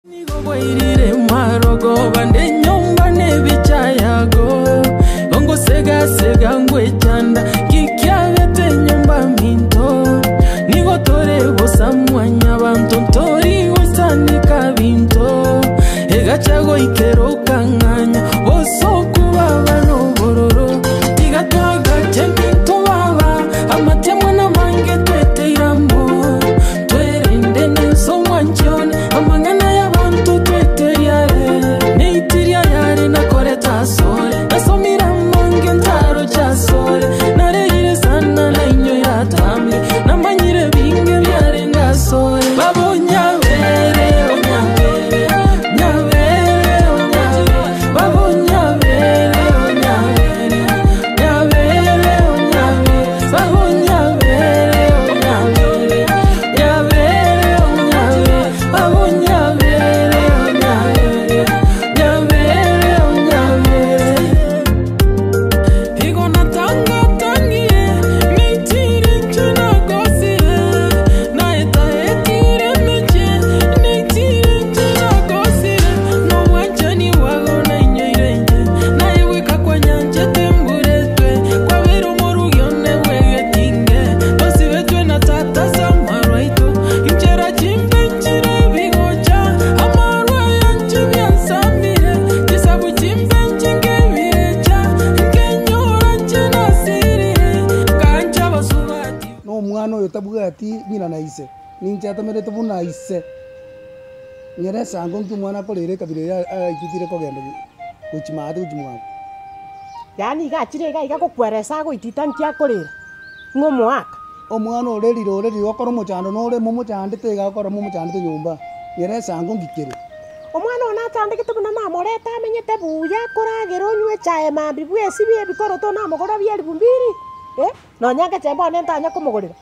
Nigo bwairire marogoba nenyomba nebicha yago, ongosega-sega ngwechanda, kikiabete nyomba minto. Nigo tore bosa mwanyabanto, ntori goisanika binto. Egacha goikera okang'anya, bosoku baba nobororo. Tiga twagache minto baba, amatemwa namange tweteire amo. Twerende nense omwanchi one, amang'ana y'abanto tweteria are. Neitiria yare nakorete asore, nasomire amange ntaroche asore. Nareire sana nainyoire atambe, namanyire binge biarenge asore. Baba onyabere, onyabere, nyabere, onyabere. Baba onyabere, onyabere, nyabere, onyabere. Baba onyabere, onyabere, nyabere, onyabere. Baba onyabere, onyabere, nyabere, onyabere. Igo natangatangie, neitire inche nagosire, naetaetire emechie, neitire inche nagosire, nobwanchani bwago nainyoire inche, naye bweka kwanyanchete mburetwe, kwabera omorugi one bwegetinge, tosibetwe na tata ase amarwa aito, inchera chimbe nchire ebigocha, amarwa yanche biansambire, chisabu chimbe nchinge ebirecha, nkenyora nche nasirire, nkancha abasubati. Na omwana oyo tabwati ng'ina na ise, ninche atomerete buna ise. Nyere esango nki omwana akorera ekabira eye aititire kogenda gochia maate gochia mwabo. Yaani iga achire iga iga gokweresa agoitita nki akorera, ng'a omoaka. Omwana orerire orerire gokora omochando nore momochandete iga agokora momochandete nyomba, nyere esango nki kere. Omwana one achandegete buna namorete amenyete buya akoragera onywe echae mambia bwesibie ebikoroto namogorera bia elifu mbili eh, nonya ngechemba one ntanya komogorera.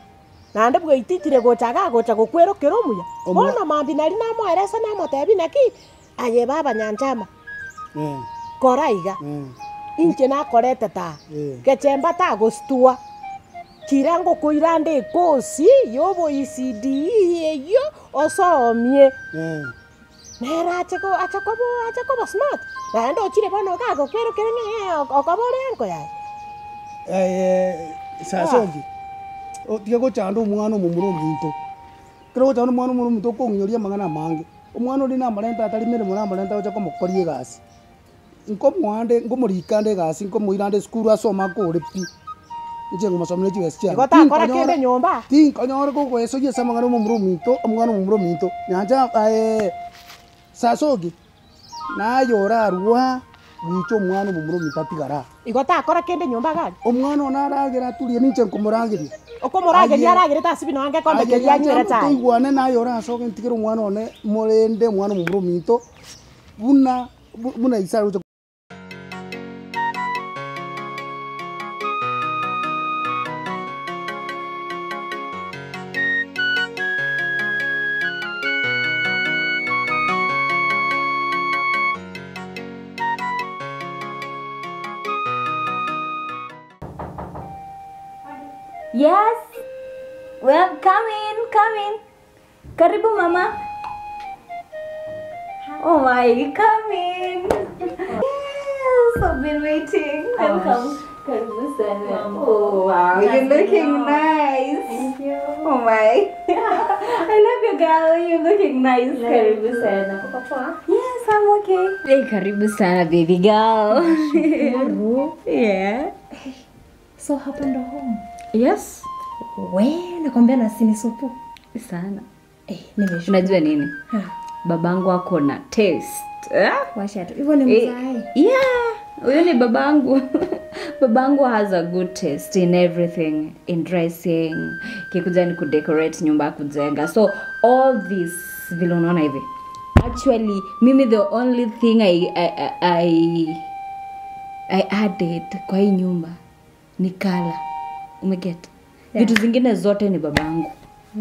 Naende bweititire gocha iga agocha gokwerokera omuya. Bono mambia nari namoeresa namotebia naki, aye baba nyanchama, kora iga, inche nakoretete aa, gechemba tagostua, kira ngokoira ande ekosi y'oboECDE eyio osomie. Nere ache ko ache koba ache koba smart, naende ochire bono iga agokwerokera ng'a ee okoba ore anko yaye. Sasongi, tiga gochanda omwana omomura ominto, ekero ogochanda omwana omomura ominto okong'inyoria amang'ana amange, omwana oria namorente atari meremo namorente agocha komokoria egasi. Nkomoa nde, nkomorika nde egasi, nkomoira nde esukuru asome akore pi, inche ngomosomera chibesa chiane. Igo takora kende nyomba. Tinkonyora kogoesoria ase amang'ana omomura ominto, omwana omomura ominto, nyancha aye Sasogi, naye orarwa goicha omwana omomura ominto atigare aa. Igo takora kende nyomba iga aria. Omwana one aragere aturie ninche nkomorageria. Okomorageria aragerete ase bino ange egekombe keria anywere echae. Toigwane naye orasoke ntigere omwana one morende omwana omomura ominto buna buna ise aroche. Yes. Well, come in, come in. Karibu mama. Oh my, come in. Yes, I've been waiting. Welcome. Karibu sana. Oh wow, you're looking nice. Thank you. Oh my. I love you girl. You're looking nice. Karibu sana. Yes, I'm okay. Hey, karibu sana baby girl. Yeah. So hapa ndo home. Yes. We, nakwambia na sini supu. Sana. Eh, nimeshukuru. Unajua nini? Ha, Babangu ako na taste. Eh? washa tu. Hivyo ni mzae. Yeah, huyo ni babangu. Babangu has a good taste in everything, in dressing, kikuja ni kudecorate nyumba kujenga. So all this vile unaona hivi. Actually, mimi the only thing I added kwa hii nyumba ni color. Umeget? Yeah. Vitu zingine zote ni babangu.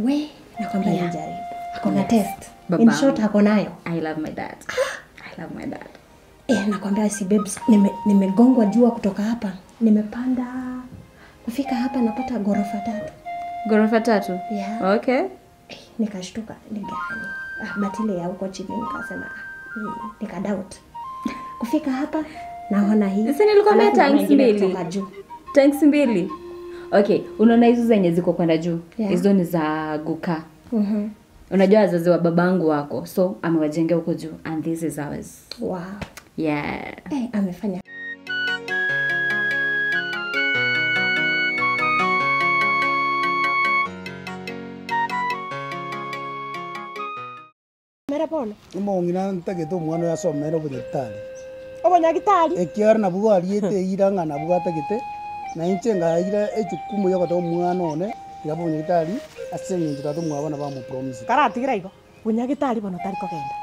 We, nakwambia Yeah. nijaribu. Ako na taste. In Babangu. short ako nayo. I love my dad. I love my dad. Eh, nakwambia si babes, nimegongwa jua kutoka hapa. Nimepanda kufika hapa napata ghorofa 3. Ghorofa 3? Yeah. Okay. Eh, nikashtuka ni gani? Ah, but ile ya huko chini nikasema ah, nikadoubt. Kufika hapa naona hii. Si nilikwambia Alafu naona tanks ingine mbili. kutoka juu. Tanks mbili. Okay, unaona hizo zenye ziko kwenda juu. Yeah. Hizo ni za guka. Mhm. Unajua wazazi wa babangu wako, so amewajengea huko juu and this is ours. Wow. Yeah. Eh, amefanya Mere bono. Omong'ina ntagete omwana oyo asomere obonyagitari. Obonyagitari. Ekiara nabwo ariete eira ng'a nabwo atagete, na inche ngaira ejukumu ya ogotoa omwana one, tiga abe obonyagitari, ase eng'encho tata omwabo nabo amopromisete. Karatigira igo. Bonyagitari bono tari kogenda.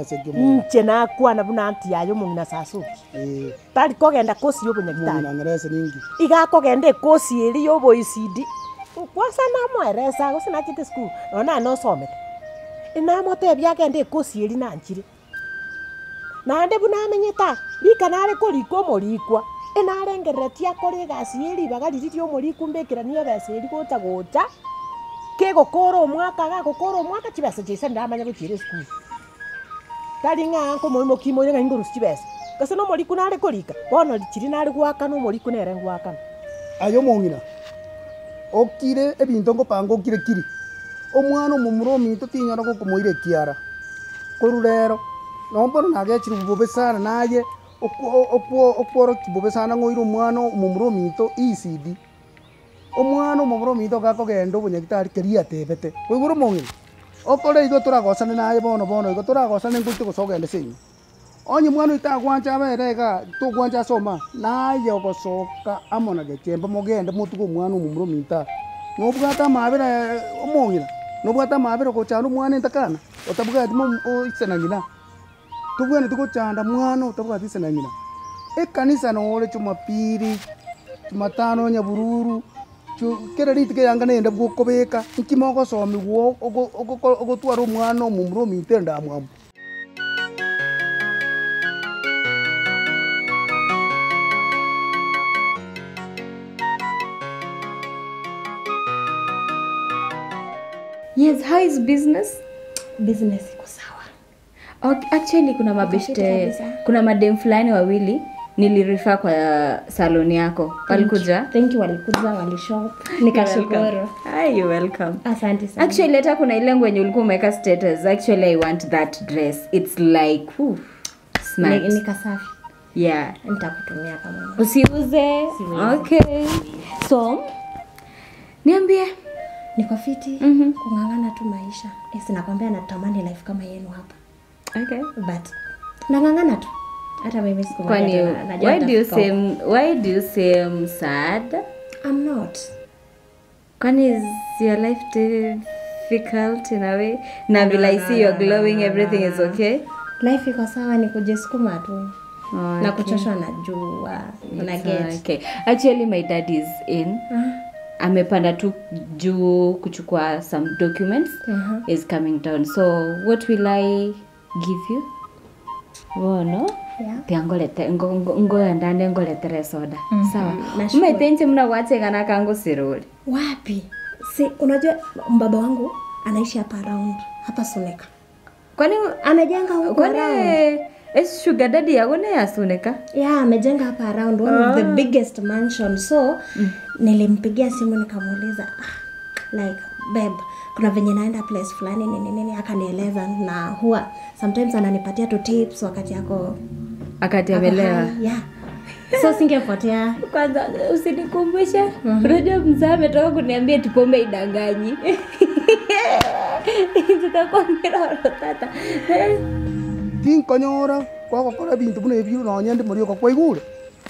Ase ekio omong'ina. Inche nakwana buna aunty yaye omong'ina Sasuki. Eh, Tari kogenda kosi ya obonyagitari. omong'ina ng'erese ninki? Iga akogenda ekosi eri ya oboicd. Kwanza namoeresa gose nachete esukuru, nonya naye nosomete. Enamotebia agende ekosi eri nanchire. Naende buna amenyete aa, rika nare korikwa omorikwa, enarengereretie akore egasi ya eribaga riria ria omorikwa mbekeranie ebesa eri gocha gocha, kegokora omwaka iga agokora omwaka chibesa chiaisane ndamanya gochiera esukuru. Tari ng'a nkomoimokia moire ng'a ingorusia chibesa, gose na omorikwa nare korika, bono chiria nare goakana omorikwa nere ngoakana. Aye omong'ina, okire ebinto ngopanga okire kiri, omwana omomura ominto tinyora gokomoira ekiara, korwa rero, nonye bono nagechire bobe sana naye, okwo okwo okworokia bobe sana ng'oire omwana omomura ominto ECD. Omwana omomura ominto iga akogenda obonyagitari keria atebete, kwaigure omong'ina, okore igo toragosane naye bono bono igo toragosane ngoite gose ogende seino. Onye mwana oyo tagwancha abere iga, togwancha asome aa, naye ogosoka amo na gechemba mogende motuge omwana omomura ominto aa. Nobwate amabera omong'ina, nobwate amabera gochanda omwana entakana, otabwati momo ise na ng'ina. Tobwenereti gochanda mwana otabwati ise na ng'ina. Ekanisa nore jumapili, jumatano nyabururu, chu kera rituko eyanga nende bwokobeka, nki mogosomiwa ogo ogo ogotwara omwana omomura ominto endamwamu. Yes, how is business? Business iko sawa. Okay, actually kuna mabeshte, kabisa. kuna madem fulani wawili nilirefer kwa salon yako. Walikuja? Thank you, walikuja walishop. Nikashukuru. Hi, you're welcome. Asante sana. Actually hata kuna ile nguo yenye ulikuwa umeweka status. Actually I want that dress. It's like whew, smart. Ni, nikasafi. Yeah. Nitakutumia kama Usiuze. Okay. So, niambie. niko fiti. Kung'ang'ana tu maisha. Eh, sinakwambia natamani life kama yenu hapa. Okay. But nang'ang'ana tu. Hata mimi siku moja Kwani tena najua why do you nitafika huko. seem why do you seem sad? I'm not. Kwani is your life difficult in a way? Na vile I see you're glowing, everything is okay. Life iko sawa ni kujisukuma tu. Okay. Na kuchoshwa na jua. Una It's get. Okay. Actually my dad is in. Amepanda tu juu kuchukua some documents. Is coming down. So what will I give you? Bono. Yeah. Tiangolete ngoya ndande ngoletere soda. Sawa. Nashukuru. Umetenche mna gwachegana kangu siruri. Wapi? Si unajua mbaba wangu anaishi hapa around, hapa Suneka. Kwani Amejenga huko kwani around. eh, sugar daddy yako ne yasuneka? Yeah, amejenga hapa around one of the biggest mansion. So nilimpigia simu nikamuuliza ah, like babe, kuna venye naenda place fulani nini nini, akanieleza na huwa sometimes ananipatia tu tips wakati ako Akati ako amelewa. high. Yeah. So singepotea. Kwanza usinikumbushe. Unajua mzee ametoka kuniambia eti pombe idanganyi. Tutakuwa miroro tata. Tinkonyora kwagokora ebinto buna ebio nonye ndi morioka kwaigure.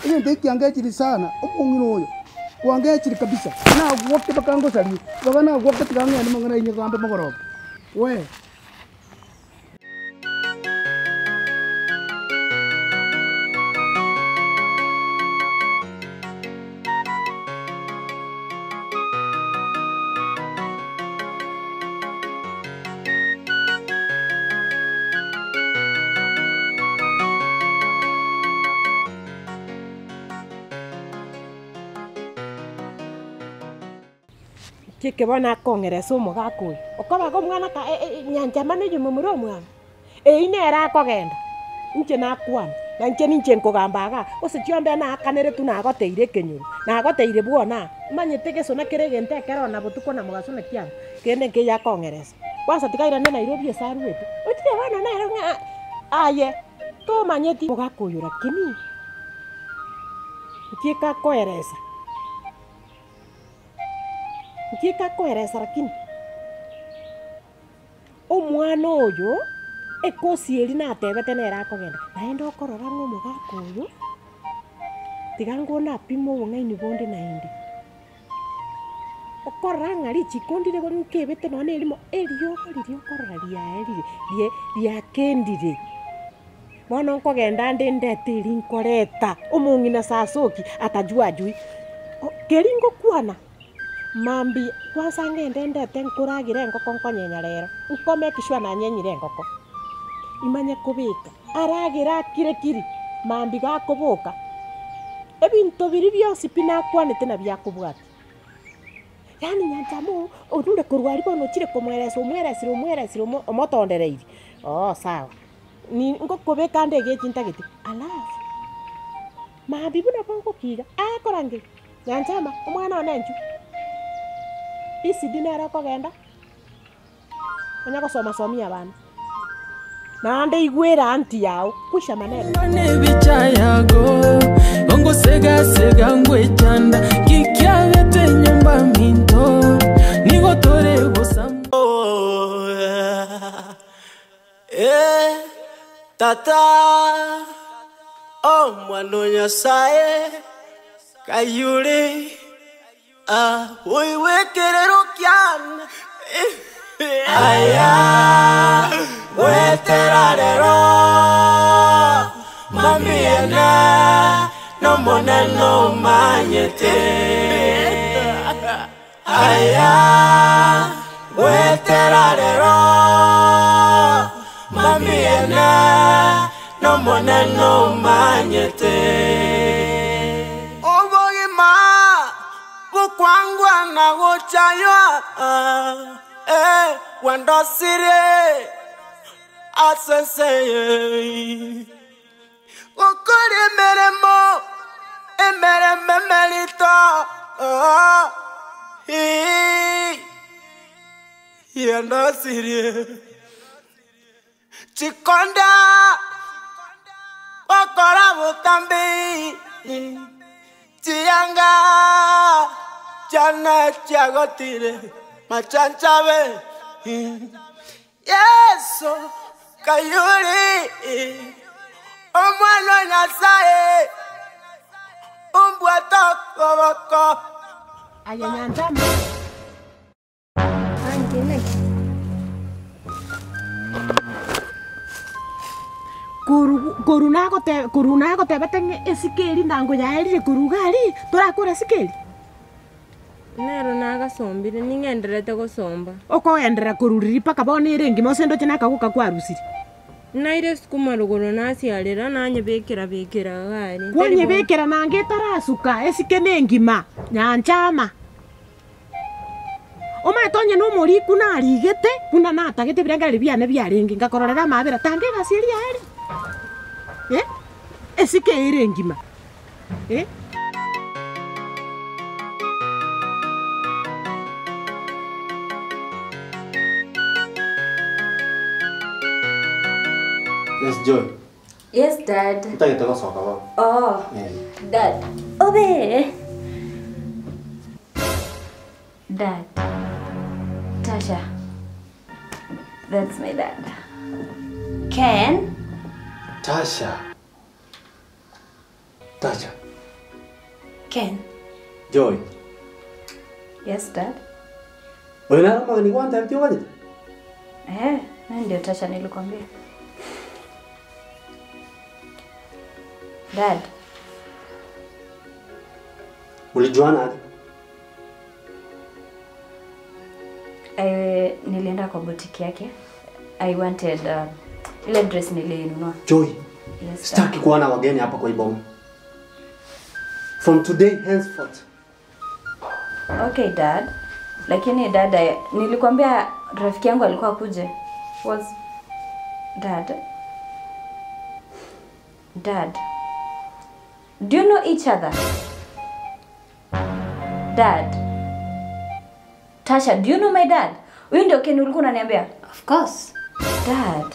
Egento ekiangechiri sana, omong'ina oyo, kwangechiri kabisa, nagwoke mpaka ngosarie, mpaka nagwoke tiga ng'ende mang'ana inye gambe mogoroba. We. Chike bono akong'eresa omogaka oyo, okobaga omwana ka nyanchama noyo momura omwabo, eyio nere akogenda, inche nakwana, na inche ninche nkogamba igaa, gose chiombe naakaneretwe nagoteire ekenyoro, nagoteire bwona aa, omanyete gesona kere egento ekero na botuko na mogaso naki aba, kende nkeiyo akong'eresa. Kwanza tiga airane Nairobi ase arwete, otire bono nere ng'a aye tomanyeti omogaka oyo rakini, nki ekakoeresa. Nki ekakoeresa lakini omwana oyo ekosi eria natebete nere akogenda, naende okorora ng'a omogaka oyo, tiga ngone apime obong'aini bonde naende. Okorora ng'a richiko ndire nkebete nonye na erimo, eriogo riria okorora riaerire rie riakendire. Bono nkogenda nde ndete eri nkoreta omong'ina Sasoki atajua ajui. Keri ngokwana, mambia kwanza ngende ndete nkoragere engoko nkonyenya rero, nko make sure nanyenyire engoko, imanye kobeka, aragere akire kiri, mambia gakoboka, ebinto biria bionsi pi nakwanete nabio akobwatia. Yaani nyanchama orure korwa aria bono ochire komoeresa omweresire omweresire omo omotondereiri, oo sawa. Ni ngokobeka ande egechi ntagete, alafu mambia buna bogokiga akorangeria, nyanchama omwana one inchuo, ECD nere okogenda, onya gosoma somia abana, naende igwera aunty yago, kwisha maneno. Nebicha yago ongosegasega ngwechanda kikiagete nyomba minto nigo tore bosa. Eh, tata, omwana o Nyasae, kayure, ah, oigwe ekerero kiane. Aya, goetera rero, mambia n'Omonene omanyete. Aya, goetera rero, mambia n'Omonene omanyete. Obogima bokwangwa na gochaywa, eh, gwandosire ase ense eye. Gokora emeremo, emeremo emerito, yandosirie. Chikonda gokora botambe, chianga chiane chiagotire machanchabe. Yeso kayuri, omwana o Nyasae, ombwate okoboko. Aye nyanchama. Koru nagote koru nagotebete ng'a esike eria ndango yaerire korwa iga aria, torakore esike eria? Nero nagasombire, ning'endererete gosomba. Okogenderera korwa riria mpaka bono ere engima gose ndoche nakagoka kwarusirie. Naire sukuma rogoro nasiarera, nanyebekera bekera iga aria. Tari bo- Kwanyebekera nanga etarasuka, esike nengima, nyanchama. Omanyete onye nomoriku narigete, buna natagete ebirengererio biane biarenge, ngakororera amaabera, tanga egasi eria yaye eh, esike ere engima eh. Yes, Joy. Yes, dad. Ntagete gosoka bono. Oh, Eh. dad. Obe. Dad. Tasha. That's my dad. Ken? Tasha. Tasha. Ken. Joy. Yes, dad. Oyo naro omogeni gwantebetie oganyete? Eh, nani ndio Tasha nilikwambia. Dad. Mlijuana aje? Eh, nilienda kwa boutique yake. I wanted ile dress nilinunua. Joy. Yes, dad. Sitaki kuona wageni hapa kwa hii boma. From today henceforth. Okay, dad. Lakini dada, nilikwambia rafiki yangu alikuwa akuje. Was dad? Dad. Do you know each other? Dad. Tasha, do you know my dad? Huyu ndio Ken ulikuwa unaniambia? Of course. Dad.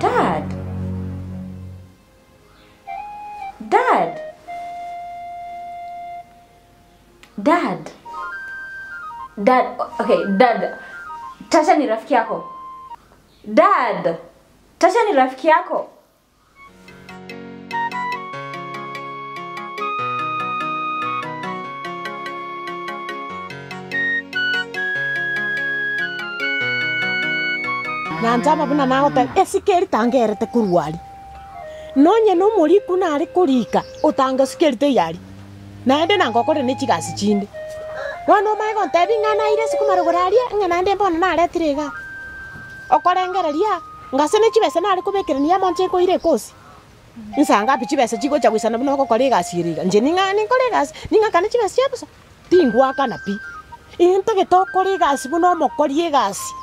Dad. Dad. Dad. Dad. Okay, dad. Tasha ni rafiki yako. Dad. Tasha ni rafiki yako. Nyanchama buna nagoteba esikeri tangerete korwa aria. Nonye na omoriku nare korika otanga sikeri teiyo aria. Naende nangokore na chigasi chinde. Bono omanye gontebia ng'a naire sukuma rogoro aria, ng'a naende bono naretire igaa. Okorengereria, ngase na chibesa nare kobekerania amo nche nkoira ekosi. Nsa ngapi chibesa chigocha goisana buna ogokora egasi ere iga. Inche ning'a ninkore egasi, ning'akane chibesa chia bosa, tingwakana pi. Intagete okore egasi buna omokori egasi.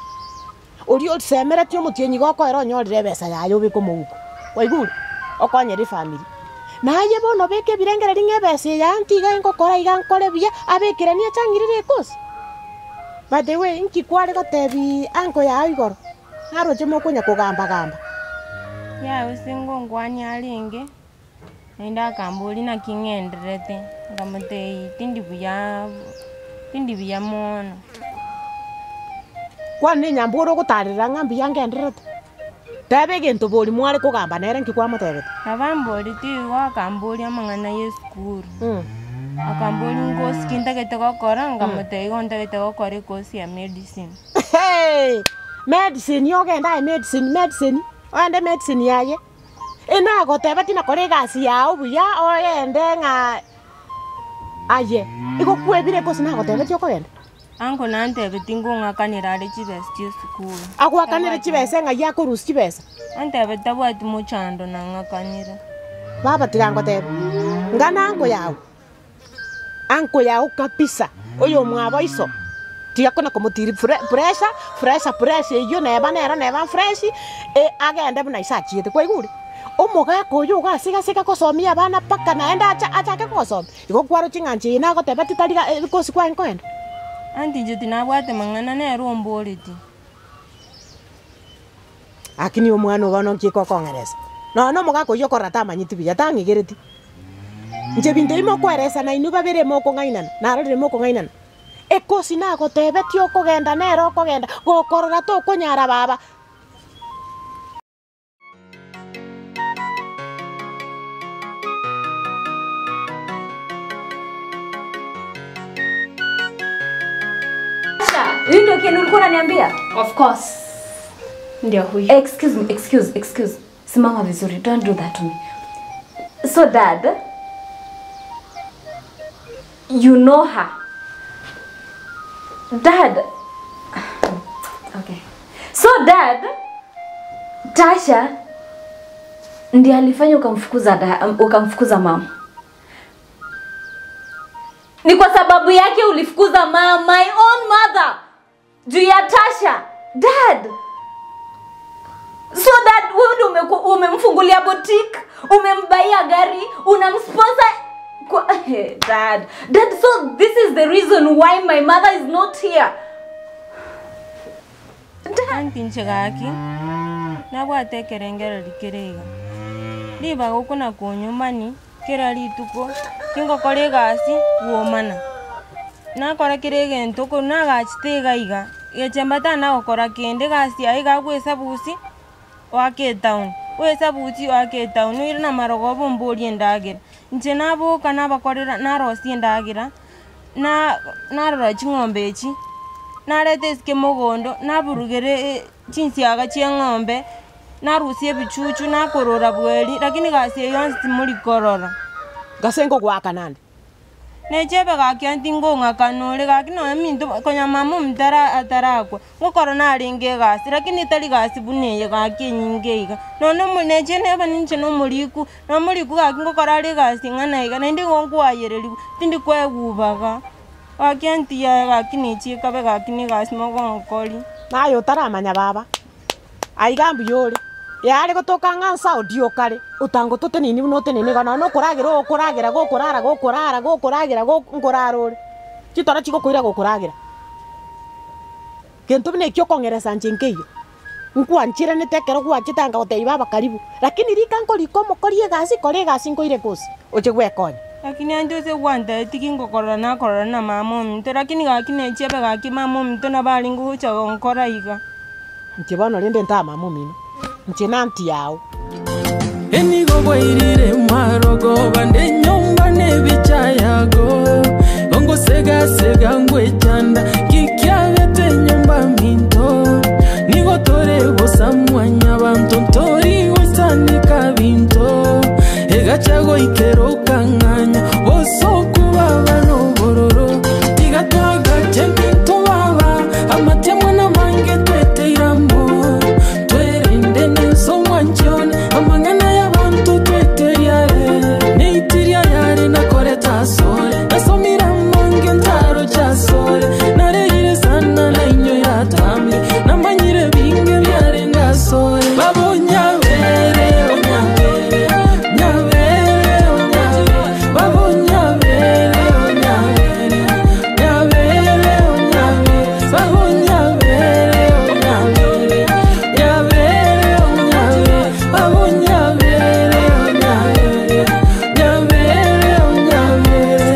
Oria orisemeretie omotienyi gokoera onyorire ebesa yaye obeke omouko. Kwaigure? Okonyere efamiri. Naye bono beka ebirengererio ng'a ebesa eye aunty iga ngokora iga nkore buya, abekeranie achang'irire ekosi. By the way, inki kware gotebi uncle yao igoro? Naroche mokonya kogamba gamba. Yaya ase ngongwani arenge, naende akamboria naki ng'endererete, nkamotebia tindi buya tindi buya mono. Kwane na enyambu ore ogotarera ng'a mbuya ngendererete. Teba egento bori mware kogamba nere nki kwamotebete. Nabo amboreti igo akamboria amang'ana ya esukuru, akamboria ngosi ki ntagete gokora, nkamotebia igo ntagete gokora ekosi ya medicine. Hee! Medicine ogende aye medicine medicine, ogende medicine yaye. Enagoteba tinakora egasi yao buya ogende ng'a aye, igo kwebire gose nagotebetie okogenda? Ango nantebetie ngong'akanera are chibesa chia esukuru. Agoakanere chibesa ng'ai akorusia chibesa? Antebetie tabwati mochando nang'akanera. Baba tiga ngotebe, ng'a ango yao, ango yao kabisa, oyo omwabo iso, tiga kona komotiri pressure, pressure pressure eywo neba nero neba fresh, agende buna iso achiete, kwaigure? Omogaka oywo iga asigasega gosomia abana mpaka naende acha achake kogosomia. Igo kwaroche ng'a inche eye nagoteba titari ga ebikosi kwaye nkoenda. Aunty inche tinabwate mang'ana nere omboreti. Lakini omwana oo bono nki ekokong'eresa? Nonya na omogaka oyio okorora tamanyeti buya, tang'igereti. Inche binto ebi mokoeresana inwe babere mokong'ainana, narorire mokong'ainana. Ekosi nagotebetie okogenda nere okogenda, gokorora tokonyara baba. Huyu ndio Ken ulikuwa unaniambia? Of course. Ndio huyu. Excuse me, excuse, excuse. Simama vizuri. Don't do that to me. So dad, you know her. Dad. Okay. So dad, Tasha ndiye alifanya ukamfukuza da, ukamfukuza mama. Ni kwa sababu yake ulifukuza mama, my own mother. Juu ya Tasha. Dad. So dad, wewe ndio umemfungulia boutique, umembaia gari, unamsponsor kwa dad. Dad, so this is the reason why my mother is not here. Aunty inche gaki, nabwate ekerengereri kere iga, ribaga okona konyomani, kera rituko, tingokora egasi, bwomana. Nakora kera egento oko nagachete iga iga, gechemba tanagokora kende egasi yaye iga agoesabusia, oake etown, oesabusie oake etown, oire na amarogoba omborie endagera. Inche naboka nabakorera narosia endagera, na narora ching'ombe echi, nareta esike mogondo, naburugera chinsiaga chia eng'ombe, narusia ebichuchu, nakorora bweri, lakini gasi eye yonsi timori korora. Gose ngogoaka nande. Nechebe gaki aunty ngong'akana ore gaki nonya minto konya mama ominto ara atarakwa, ngokora narenge egasi lakini tari gasi buna eye gaki enyinge iga. Nonya omo neche neba ninche na omoriku, na omoriku gaki ngokora are egasi ng'ana iga naende igo nkoayereriwa, tindi koegubaga. Gaki aunty yaya gaki nechiekabe gaki na egasi mogonkori. Naye otaramanya baba, aiga mbuya ore, yare gotoka ng'a nsaudi okare, otango toteneni buna oteneni iga nonya okoragera okoragera gokorara gokorara gokoragera go nkorara ore, chitoro chigokoira gokoragera. Gento buna ekio okong'eresa inche nkeiyo, nkwancheranete ekero gwachete anga gotebia baba karibu, lakini rika nkorika omokori egasi kora egasi nkoire kosi, oche gwekonya. Lakini aunty ase gwantebetie ki ngokorora nakorora na mama ominto, lakini gaki nechiebe gaki mama ominto nabo arenge gocha gonkora iga. Inche bono rende ntaa mama omino, inche na aunty yao. Enigo bwairire marogoba nde nyomba nebicha yago ongosegasega ngwechanda kikiabete nyomba minto nigo tore bosa mwanyabanto ntori goisanika binto egacha goikera.